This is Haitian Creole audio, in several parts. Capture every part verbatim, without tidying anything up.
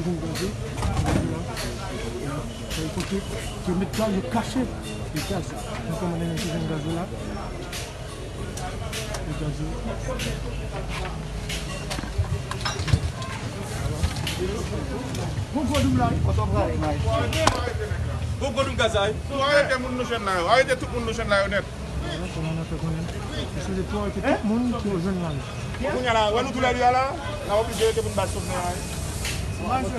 ki jwenn gaz yo. Gaz yo la. E kote, ki met gaz yo kache. E gaz, nou kòmande nèg ki jwenn gaz yo la. E gaz yo. Bon gwo doum la wi. Bon gwo doum gaz la wi. Arete moun nou jwenn la yo. Arete tout moun nou jwenn la yo nèt. Kòman n ap fè konnen? Misye te twò ke tout moun ki yo jwenn la yo. Kounye a la, wè nou tou lè li a la, n ap oblije rete pou n bay Sovnè a. Bondye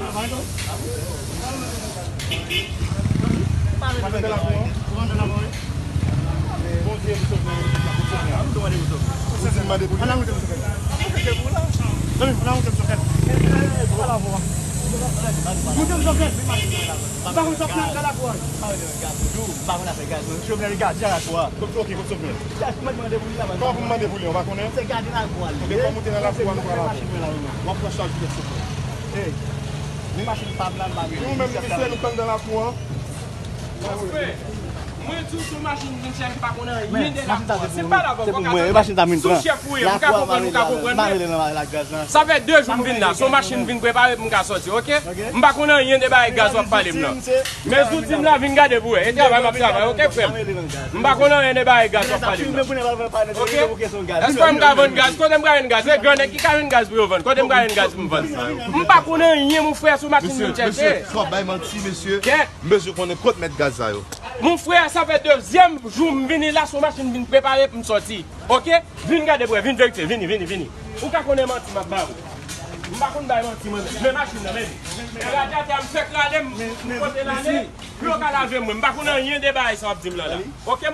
pou Sovnè, pou Sovnè a. Ou santi m mande pou li? Ann al moute m sou kèk. Zanmi, ann al moute m sou kèk. Moute m sou kèk. M pa konn sa k ap fè la pou an. M pa rele nan gaz yo. M pa konn afè gaz yo. Jovenel gade lakou a. Kot, ok, kot Jovenel? Gaz pou mwen mande pou li la. Kòman pou m mande pou li, ou pa konnen? Se gade lakou a li. Ebyen, fò moute nan lakou a, nou pral avè. W ap pran chaj tèt sou kò. Ey. Men machin pa m la, m pa rele. Nou menm, misye, nou tann nan lakou a. Mwen di w, se yon machin m vin chèche, m pa konn anyen de lakou a. Se pa la vòlò, machin sa vin pran. Sou chèf ou ye, m ka konprann, m ka konprann. Sa fè de jou m vin la, se yon machin m vin prepare pou m ka sòti, ok? M pa konn anyen de bagay gaz w ap pale m nan. Men si w di m la, vin gade pou wè. E travay m ap travay, ok, frè m? M pa konn anyen de bagay gaz w ap pale m nan. Ok? Èske m ka vann gaz? Kote m ka jwenn gaz? E gran nèg ki ka jwenn gaz pou yo vann. Kote m ka jwenn gaz pou m vann? M pa konn anyen, mon frè, se yon machin m vin chèche. Mesye, mesye, twòp bay manti, mesye. Kèt. M bezwen konnen kot mèt gaz sa yo. Mon frè, sa fè dezyèm jou m vini la, se yon machin m vin prepare pou m sòti. Ok? Vin gade pou wè, vin verifye, vini, vini, vini. Ou ka konnen manti m ap ba ou. M pa konn bay manti mwen menm. Men machin nan, men li. E radyatè a m fèk rale, m, m pote l ale, pou yo ka lave mwen. M pa konn anyen de bagay sa w ap di m lan la. Ok?